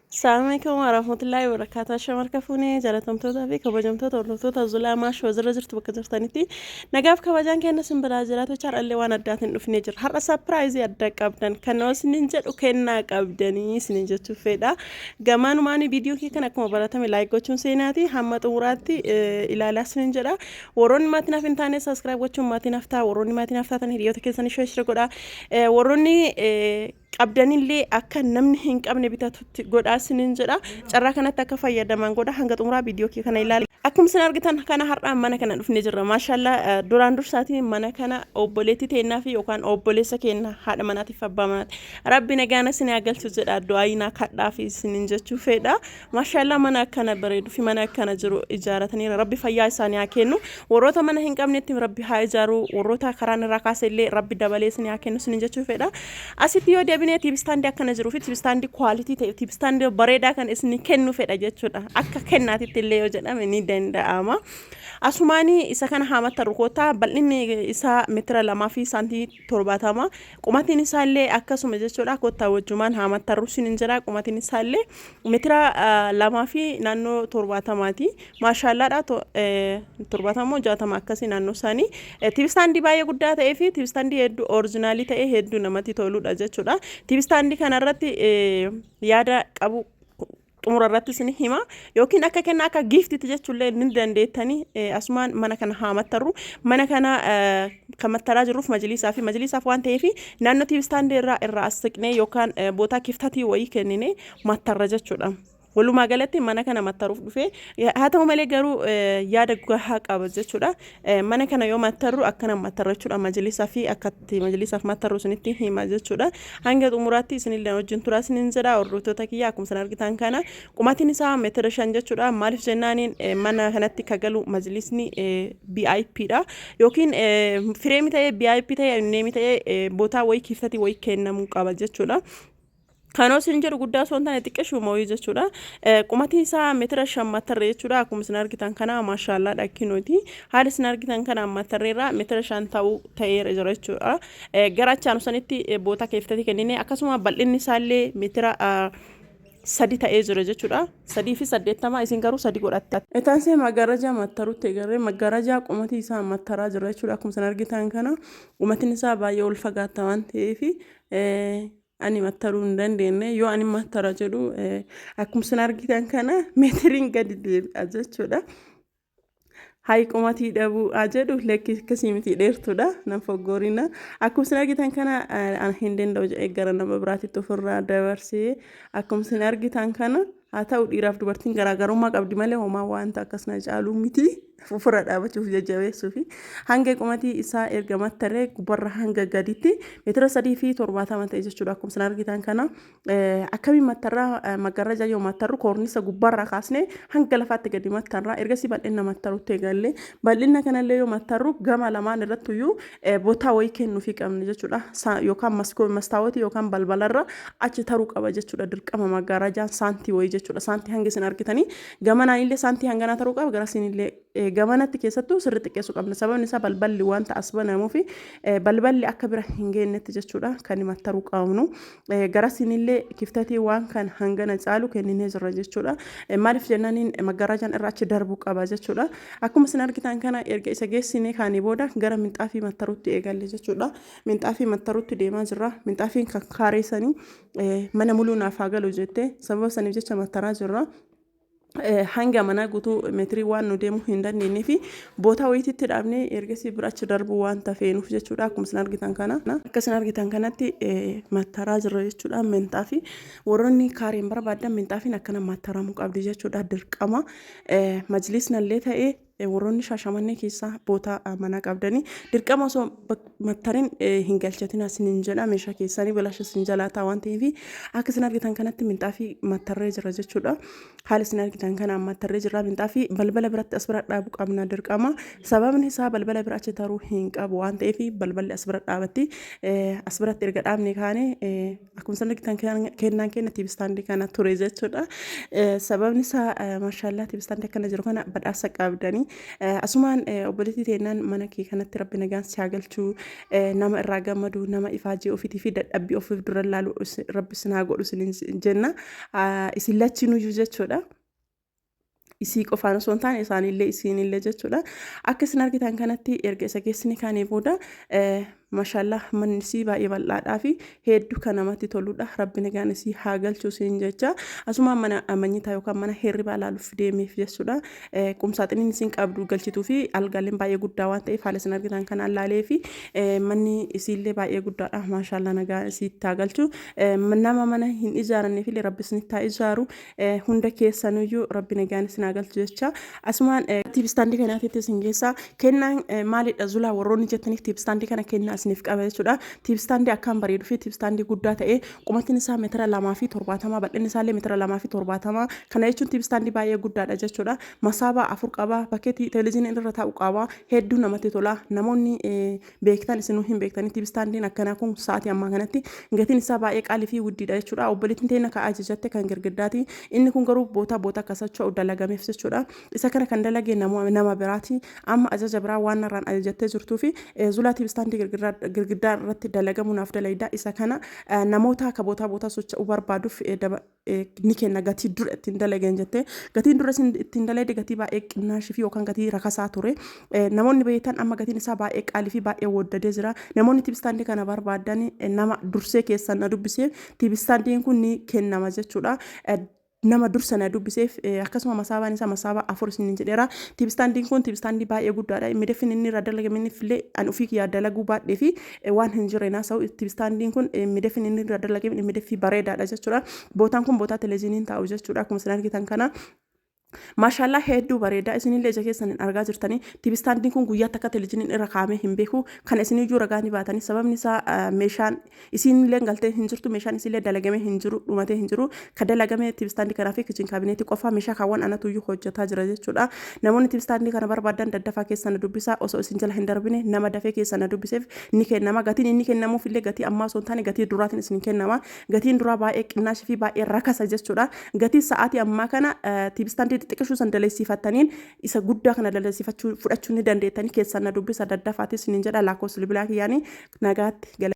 Assalamualaikum warahmatullahi wabarakatuh. Ashama harka fuunee jaalatamtootaa fi kabajamtoota hordoftoota Zulaa Maashoo irra jirtu bakka jirtanitti nagaaf kabajaan keenya isin biraa jiraatu jecha har'allee waan addaatiin dhufnee jira. Har'a sapiraayizii adda qabdan kan isinin jedhu kennaa qabdanii isinin jechuuf fedha. Gamaanumaan viidiyoo kee kan akkuma baratame laayik gochuun seenaati hamma xumuraatti ilaalaa isinin jedha. Warroonni maatii naaf hin taane sabiskiraayib gochuun maatii naaf ta'a. Warroonni maatii naaf taatan hiriyoota keessanii sheer godhaa. Warroonni qabdanillee akka namni hin qabne bitatutti godhaa isiniin jedha. Carraa kanatti akka fayyadaman godha. Hanga xumuraa viidiyoo kee kana ilaali. Akkuma isin argitan kana har'aa mana kana dhufnee jirra. Maashaallah, duraan dursaatii mana kana obboleettii teennaa fi yookaan obboleessa keenya haadha manaatiif abbaa manaati. Rabbi nagaan isin haa galchu jedha, du'aayinaa kadhaa fi isiniin jechuu fedha. Maashaallah, mana akkana bareedu fi mana akkana jiru ijaarataniira. Rabbi fayyaa isaanii haa kennu. Warroota mana hin qabnetti Rabbi haa ijaaru. Warroota karaan irraa kaase illee Rabbi dabalee isin haa kennu isiniin jechuu fedha. Asitti yoo deebinee TV stand akkana jiruu fi TV stand quality ta'e, TV stand bareedaa kan isin kennu fedha jechuudha. Akka kennaatitti illee yoo jedhame ni danda'ama. Asumaanii isa kana haa mattaru koottaa. Bal'inni isaa meetira 2 fi saantii 70. Qumatiin isaa illee akkasuma jechuudha. Koottaa wajjumaan haa mattarru isiniin jedha. Qumatiin isaa illee meetira 2 fi naannoo 70ti. Maashaallaadha, 70 moo 60 akkasii naannoo isaanii. TV stand baay'ee guddaa ta'ee fi TV stand hedduu original ta'ee hedduu namatti toludha jechuudha. TV stand kanarratti yaada qabu xumura irratti isin hima, yookiin akka kennaa, akka giiftitti jechuullee ni dandeettanii. Asumaan mana kana haa mattarru. Mana kana kan mattaraa jirruuf majliisaa fi majliisaaf waan ta'eef naannoo TV stand irraa as siqnee yookaan bootaa kiftatii wayii kennine mattarra jechuudha. Walumaa galatti mana kana mattaruuf dhufe. Haa ta'u malee garuu yaada gahaa qaba jechuudha. Mana kana yoo mattarru akkana mattarra jechuudha. Majlisaa fi akkatti majlisaaf mattarru isinitti hima jechuudha. Hanga xumuraatti isinillee wajjin turaa isinin jedha, hordoftoota kiyya. Akkuma isin argitan kana qumatiin isaa meetira 5 jechuudha. Maaliif jennaaniin mana kanatti kagalu majlisni VIP dha. Yookiin frame ta'ee, VIP ta'ee, neemi ta'ee, bootaa wayii kiiftatii wayii kennamuu qaba jechuudha. Kanoo isin jedhu guddaa osoo hin taane xiqqeeshuma wayii jechuudha. Qumatiin isaa meetira 5 mattarree jechuudha. Akkuma isin argitan kana maashaallah dhakkinooti. Haala isin argitan kana mattarreerraa meetira 5 ta'uu ta'eera jira jechuudha. Gara achaanu sanitti bootaa keeftati kennine. Akkasuma bal'inni isaallee meetira 3 ta'ee jira jechuudha. 83 isin garuu sadi godhatte. Itaansee maggarajaa mattarutti eegalee maggarajaa qumatii isaa mattaraa jira jechuudha. Akkuma isin argitan kana qumatiin isaa baay'ee ol fagaatta waan ta'eef ani mattaruu hin dandeenye. Yoo ani mattara jedhu akkuma isin argitan kana meetiriin gadi deebi'a jechuudha. Hayi qumatii dhabuu haa jedhu, lakki akkasii miti, dheertuudha, nan foggoorina. Akkuma isin argitan kana an hin danda'u jedhee gara nama biraatitti ofirraa dabarsee. Akkuma isin argitan kana haa ta'u, dhiiraaf dubartiin garaagarummaa qabdi malee homaa wanta akkas na caaluu miti. Ofirra dhaabachuuf jajjabeessuu fi hanga qumatii isaa erga mattaree gubbarra hanga gaditti meetira 3 fi 70 ta'e jechuudha. Akkuma isin argitan kana akkamiin mattarraa? Maggarrajaa yoo mattarru koornisa gubbarraa kaasnee hanga lafaatti gadi mattarraa. Ergasii bal'ina mattarutti eegalle. Bal'ina kanallee yoo mattarru gama lamaan irratti iyyuu bootaa wayii kennuufii qabna jechuudha. Yookaan mastaawotii yookaan balbalarra achi taruu qaba jechuudha. Dirqama maggarrajaan saantii wayii jechuudha. Saantii hanga isin argitanii gamanaan illee saantii hanganaa taruu qaba, garasiin illee gamanatti keessattuu sirri xiqqeessuu qabna. Sababni isaa balballi wanta as banamuu fi balballi akka bira hin geenyetti jechuudha kan mattaruu qabnu. Garasiin illee kiftatii waan kan hangana caalu kenninee jirra jechuudha. Maaliif jennaaniin maggarajaan irra achi darbuu qaba jechuudha. Akkuma isin argitan kana erga isa geessinee kaanii booda gara minxaafii mattaruutti eegalle jechuudha. Minxaafii mattaruutti deemaa jirra. Minxaafiin kan kaareessanii mana muluu naaf haa galu jettee sababa saniif jecha mattaraa jirra. Hanga manaa guutuu meetirii waan nu deemuu hin dandeenyee fi bootaa wayitiitti dhaabnee ergasii bira achi darbuu waan tafeenuuf jechuudha. Akkuma isin argitan kana akka isin argitan kanatti mattaraa jirra jechuudha. Minxaafii warroonni kaareen barbaadan minxaafiin akkana mattaramuu qabdi jechuudha, dirqama. Majlisnallee ta'ee warroonni Shaashamannee keessaa bootaa manaa qabdanii dirqama osoo mattarin hin galchatin isiniin jedha. Meeshaa keessanii bilaasha isin jalaataa waan ta'eef. Akka isin argitan kanatti minxaafii mattarree jira jechuudha. Haala isin argitan kana mattarree jira. Minxaafii balbala biratti as bira dhaabu qabna dirqama. Sababni isaa balbala bira achi taruu hin qabu waan ta'eef balballi as bira dhaabatti. As biratti erga dhaabne kaane akkuma isin argitan kennaan kenna TV stand kana ture jechuudha. Sababni isaa maashaallah TV stand akkana jiru kana badhaasa qabdanii. Asumaan obboleettii teennaan mana kee kanatti rabbi nagaan si haa galchuu, nama irraa gammadu, nama ifaajee ofiitii fi dadhabbii ofiif dura laalu rabbi isin haa godhu isin jenna. Isin lachiinuyyuu jechuudha. Isii qofaan osoo hin taane isaanillee isiinillee jechuudha. Akka isin argitan kanatti erga isa geessine kaanee booda, mashallah, manni isii baay'ee bal'aadhaa fi hedduu kan namatti toludha. Rabbi nagaan isii haa galchuu isiin jecha. Asumaan mana manyitaa yookaan mana hirribaa ilaaluuf deemeef jechuudha. Qumsaaxiniin isiin qabdu galchituu fi algaaleen baay'ee guddaa waan ta'eef haala isin argitan kanaan laalee fi manni isiillee baay'ee guddaadha. Mashallah, nagaan isiitti haa galchu. Nama mana hin ijaaranneef illee rabbi isinitti haa ijaaru. Hunda keessanuyyuu rabbi nagaan isin haa galchu jecha. Asumaan TV standii kanaatitti isin geessa. Kennaan maalidha Zulaa warroonni jettaniif, TV standii kana kennaa isiniif qaba jechuudha. TV standii akkaan bareeduu fi TV standii guddaa ta'e, qumatiin isaa meetira 2.70, bal'inni isaallee meetira 2.70. Kana jechuun TV standii baay'ee guddaadha jechuudha. Masaabaa afur qaba, bakkee televezyiiniin irra taa'u qaba. Hedduu namatti tola. Namoonni beektan isinuu hin beektanii, TV standiin akkanaa kun sa'aatii ammaa kanatti gatiin isaa baay'ee qaalii fi guddiidha jechuudha. Obboleettiin teenya ka ajajatte kan girgiddaati. Inni kun garuu bootaa boota akka socho'u dalagameef jechuudha. Isa kana kan dalage nama biraati. Amma ajaja biraa waan narraan ajajattee jirtuu fi Zulaa, TV standii girgiddaa irratti dalagamu naaf dalayda. Isa kana namoota akka bootaa bootaa socho'uu barbaaduuf ni kenna, gatii dura ittiin dalagan jettee. Gatiin dura ittiin dalagde gatii baay'ee qinnaashii fi yookaan gatii rakasaa ture. Namoonni beektan amma gatiin isaa baay'ee qaalii fi baay'ee waddadee jira. Namoonni TV standii kana barbaadan, nama dursee keessan na dubbisee TV standiin kun ni kennama jechuudha. Nama dursa na dubbiseef. Akkasuma masaabaan isaa masaabaa afur isiniin jedheera. TV standiin kun TV standii baay'ee guddaadha. Mideffin inni irraa dalagame inni illee an ofii kiyyaa dalaguu baadhee fi waan hin jirre naasa'u. TV standiin kun mideffin inni irraa dalagame mideffii bareedaadha jechuudha. Bootaan kun bootaa televezyiiniin taa'u jechuudha. Akkuma isin argitan kana. Maashaallah, hedduu bareeda. Isinillee ija keessan hin argaa jirtanii. TV standiin kun guyyaatti akka televezyiiniin irra kaa'amee hin beeku. Kana isiniyyuu ragaa ni baatanii. Sababni isaa meeshaan isiinillee galtee hin jirtu, meeshaan isiillee dalagamee hin jiru, dhumatee hin jiru. Ka dalagame TV standii kanaa fi kitchen cabinetii qofa. Meeshaa kaawwan anatuyyuu hojjetaa jira jechuudha. Namoonni TV standii kana barbaadan daddafaa keessa na dubbisaa, osoo isin jala hin darbine. Nama dafee keessa na dubbiseef ni kennama. Gatiin inni kennamuuf illee gatii ammaa osoo hin taane gatii duraatiin isin kennama. Gatiin duraa baay'ee qinnaashii fi baay'ee rakasa jechuudha. Gatii sa'aatii ammaa kana TV standii xixiqqishuu san daleessifattaniin isa guddaa kana daleessifachuu fudhachuu ni dandeettanii. Keessan na dubbisa daddafaatis niin jedha lakkoofsa bilbilaa kiyyaanii. Nagaatti gala.